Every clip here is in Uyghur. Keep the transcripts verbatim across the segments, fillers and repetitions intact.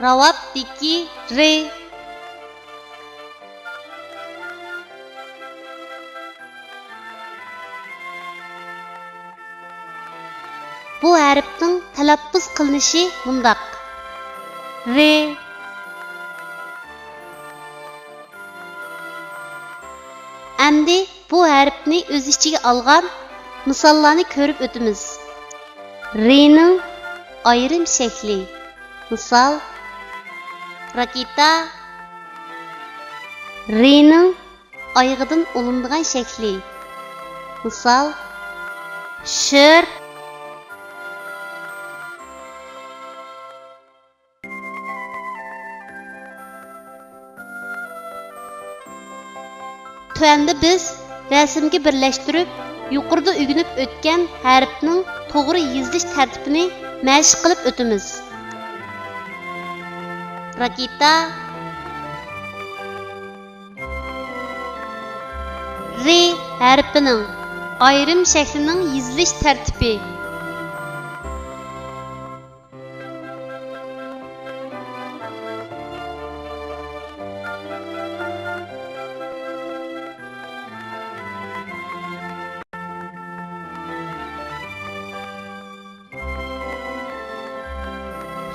راۋابتىكى رى. بۇ ھەرپنىڭ تەلەپپۇز قىلىنىشى مۇنداق: رى. ئەمدى بۇ ھەرپنى ئۆز ئىچىگە ئالغان مىساللارنى كۆرۈپ ئۆتىمىز. رىنىڭ ئايرىم شەكلى. مىسال، راكېتا. رىنىڭ ئايىغىدىن ئۇلىنىدىغان شەكلى. مىسال، شىر. تۆۋەندە بىز رەسىمگە بىرلەشتۈرۈپ، يۇقىرىدا ئۆگىنىپ ئۆتكەن ھەرپنىڭ توغرا يېزىلىش تەرتىپىنى مەشىق قىلىپ ئۆتىمىز. راكېتا. رى ھەرپىنىڭ ئايرىم شەكلىنىڭ يېزىلىش تەرتىپى.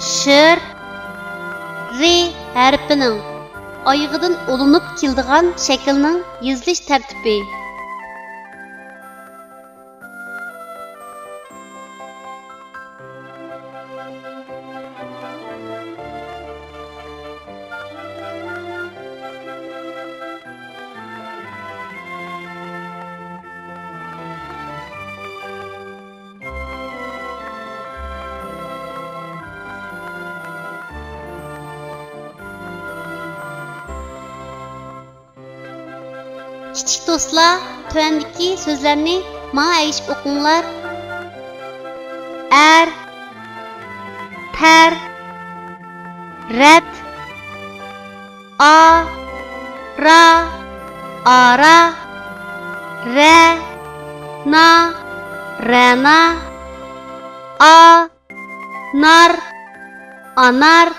شىر، رى ھەرپىنىڭ ئايىغىدىن ئۇلىنىپ كېلىدىغان شەكىلنىڭ يېزىلىش تەرتىپى. كىچىك دوستلار، تۆۋەندىكى سۆزلەرنى ماڭا ئەگىشىپ ئوقۇڭلار. ئەر، تەر، رەت، ئا، را، ئارا، رە، نا، رەنا، ئا، نار، ئانار،